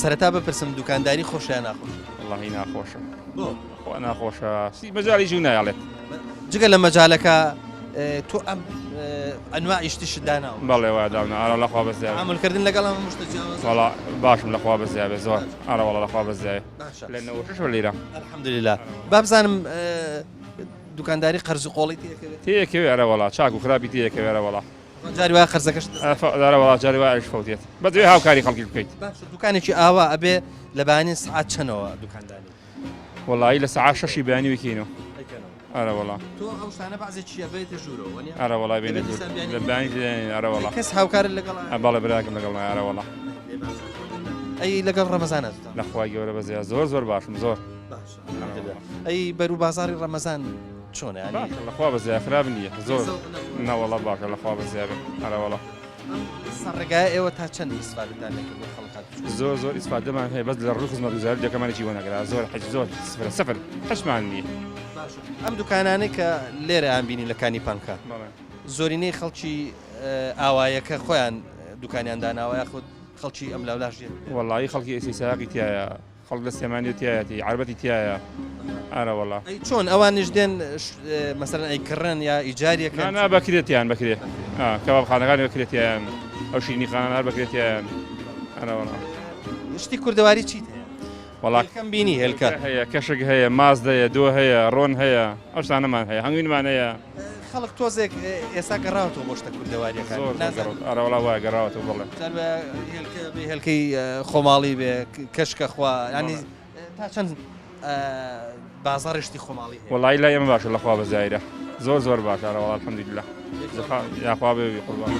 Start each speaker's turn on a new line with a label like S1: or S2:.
S1: سەرەتا بپرسم دوکانداری خۆشە یا ناخۆشە؟
S2: وەڵاهی ناخۆشە.
S1: بۆ؟
S2: خوا ناخۆشە سی مەجالی جوو نایەڵێت.
S1: جگە لە مەجالەکە تۆ ئەم ئەنواعی شتیشت داناوە؟
S2: بەڵێ وا دامنا ئارە لەخوا بەزیابێ.
S1: تەعامولکردن لەگەڵ ئەم هەموو شتە جیاوازە؟
S2: وەڵا باشم لەخوا بەزیابێ زۆر ئارە وەڵا لەخوا بەزیابێ.
S1: باشە.
S2: لە 96 وە لێرە.
S1: الحمدللە. با بزانم دوکانداری قەرز و قۆڵی تێکەوێت؟
S2: تێکەوێ ئەرە وەڵا چاک و خراپی تێکەوێ ئەرە وەڵا.
S1: جاری وایە قەرزەکەشت دەست
S2: ئەرە وەڵا جاری وایە ئەویش فەوتێت. بەس دەبێ هاوکاری خەڵکیش بکەیت.
S1: باشە دوکانێکی ئاوا ئەبێ لە بەیانی سەعات چەنەوە دوکان دانێی؟
S2: وەڵایی لە سەعات شەشی بەیانی وەکینەوە. ئەرە وەڵا.
S1: تۆ ئەو شتانە بەعزێ چییە بێتە ژوورەوە وەنیە؟
S2: ئەرە وەڵا بێنە ژوور. لە بەیانی ئەرە وەڵا.
S1: کەس هاوکارت لەگەڵ؟
S2: بەڵێ براکەم لەگەڵ ئەرە وەڵا.
S1: ئەی لەگەڵ ڕەمەزانە؟
S2: لە خوای گەورە بەزیا زۆر زۆر باشم زۆر.
S1: باشە ئەی بەرو بازاڕی ڕەمەزان چۆنە؟ یانی
S2: باشە لە خوا بەزیا خراپ نییە زۆر نەوەڵا باشە لە خوا بەزیا بێ ئەرە وەڵا.
S1: سەر ڕێگای ئێوە تا چەند ئیسفادەتان لێکردووە خەڵک هاتوچۆ؟
S2: زۆر زۆر ئیسفادەمان هەیە بەس لە ڕووی خزمەتگوزاری دەکەمانێکی وەنەگرا زۆر حەج زۆر سفرە سفر حەشمان نییە.
S1: باشە ئەم دوکانانەی کە لێرەیان بینی لە کانی پانکە زۆرینەی خەڵکی ئاوایەکە خۆیان دوکانیان داناوە یاخود خەڵکی ئەم لاولاش دێن؟
S2: وەڵایی خەڵکی ئێسی ساقی تایە خەڵک لە سلێمانی تایەتی عەربەتی تایە ئارە وەڵا.
S1: ئەی چۆن ئەوانیش دێن مەسەلەن ئەی کڕن یا ئیجاریەکەن؟
S2: نا نا بەکرێتیان بەکرێ کەبابخانەکانی بەکرێتیان ئەو شیرینی خانان هەر بەکرێتیان ئارە وەڵا.
S1: شتی کوردەواری چیت هەیە؟
S2: وەڵا
S1: هێلکەم بینی هێلکە
S2: هەیە کەشک هەیە ماست هەیە دۆ هەیە ڕۆن هەیە ئەو شتانەمان هەیە هەنگوینمان هەیە.
S1: خەڵک تۆزێک ئێستا گەڕاوەتەوە بۆ شتە کوردەواریەکان
S2: زۆر زۆر ئەرە وەڵا وایە گەڕاوەتەوە بەڵێ.
S1: جار وایە هێلکە بێ هێلکەی خۆماڵی بێ کەشکە خوا ینی تا چەند بازاڕی شتی خۆماڵی هەیە؟
S2: وەڵایی لای ئێمە باشە لە خوا بەزایرە زۆر زۆر باشە ئەرە وەڵا الحمدللە یاخوا بێ قوربان.